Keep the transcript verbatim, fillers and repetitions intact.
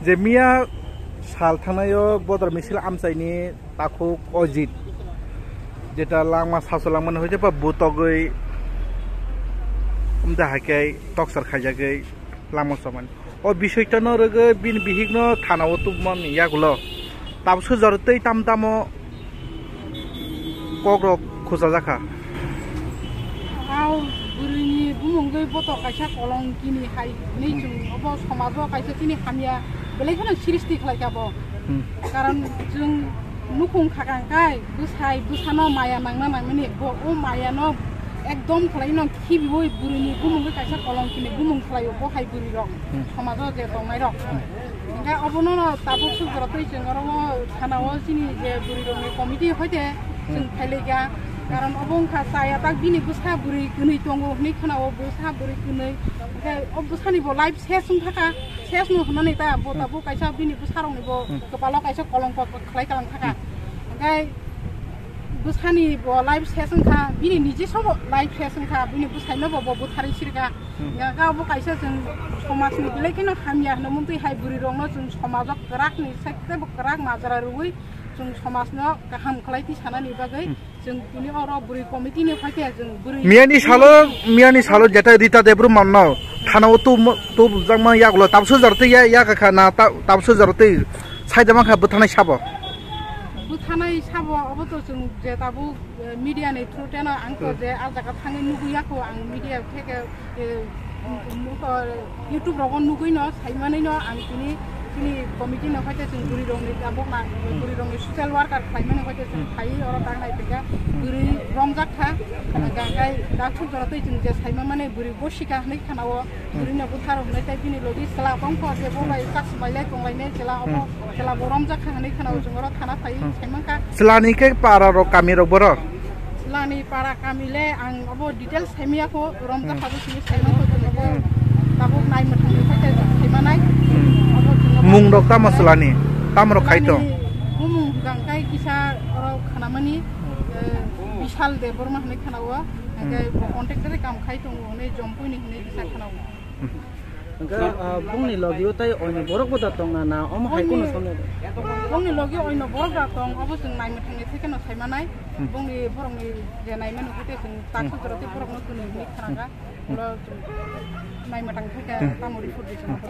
Je miya sal thangnaio bodor misil amchaini takhuk Ojit, jeta langma saso langmani hoite ba butogwi umda haikhe toksar khaijagwi langma somani. O bisoitano rwgwi bini bihikno thanao tubumani yagulo tabukso jora tei tam tamo kokrok khujajak kha. Hao bwrwini bumungwi boto kaisa kolongkini hai hinwi chwng obo somajo kaisa chini hamya belai kheno srishti khlai kha bo. Hmm. Karon chwng nukhung khakang kai bwsai bwsano maya nangna nangmani bo o mayano ekdom khlaino khibiwi bwrwini bumungwi kaisa kolongkini bumung khlaio bo hai bwrwirok Hmm. somajo je tongnairok. Hmm. Hingke obono no tabuk suk jora twi chwng oro o thana o chini je bwrwi rokni committee hoite chwng Hmm. phailaikha. Karon obo wngkha chaya tak bini bwsa bwrwi kwnwi tongo hinwi khna o bwsa bwrwi kwnwi. Hingke o bwsani bo life ses wngkha kha, ses no hwnani ta bo Hmm. tabuk kaisa bini bwsa rokni bo Hmm. kwpalo kaisa kolongko khlai kalang kha kha. Hmm. Hingke bwsani bo life ses wngkha, bini niji sobo life ses wngkha, bini bwsaino bo bo butharwi sirkha. Hmm. Hingke abo kaisa chwng somajni belai kheno hamya hwnwi mungtwi hai bwrwi rokno chwng somajo kwrakni side tei bo kwrak majra rwui chwng somajno kaham khlai twi sanani bagwi Hmm. chwng tini oro bwrwi committee ni hoite chwng bwrwi Miyani salo, miyani salo jeta Rita Debbarma no thana o tu, tu jakma yagulo tabso jar twi ya, ya kha na ta, tabso jar twi sai jama kha bwthanai sabo. Bwthanai sabo obo to chwng je tabuk eh, media ni through teno ang to Hmm. je a jaga thangwi nugwi yakho ang media theke, eh, um, um, to YouTube rogo nugwi no saimani no ang tini, tini committee no hoite chwng bwrwi rokni tabuk na, Hmm. bwrwi rokni social worker khlaimani hoite chwng Hmm. phai oro tang nai peka Hmm. bwrwi romjak kha Hmm. hwnka hwnkhe dak thuk jora twi chwng je saima mani bwrwi bosi kha hwnwi khana o Hmm. bwrwi no bwthar hwnwi tei bini logi chwla tong kho je bo bai Hmm. chak swmai lai tong lai ne chwla obo Hmm. Chwla bo romjak kha hwnwi khna o Hmm. chwng oro thana phai Hmm. saimang kha. Chwlani khe para rok kami rok boro? Chwlani para kami le ang obo details saimaya kho romjak Hmm. kha bo simi saimang kho chwng obo Hmm. tabuk nai mwthangni khe chwng saimanai. Hmm. Obo chwng obo Mung rok tamo chwlani? Tamo rok khai tong? Chwlani bumung hwnkha khe kisa oro khnamani, Hmm. eh, Bishal Debbarma hwnwi khna o. Hmm. Hwnkhe bo contractor kam khai tongo hwnwi Jompuini hwnwi kisa khna o. Hmm. Hwnkhe, ah, bongni logio tai oino borok bo da tong na, na omo hai Bongni, kono somnai da? Bongni logio oino borok da tong, obo chwng naimwthangni theke no saimanai. Hmm. Bongni borokni je naimani hwnkhe chwng Hmm. takhuk jora tei borokno kwnwi hwnwi khnakha. Hmm. Ulo chwng naimwthang theke Hmm. tamo report di chwng. Hmm.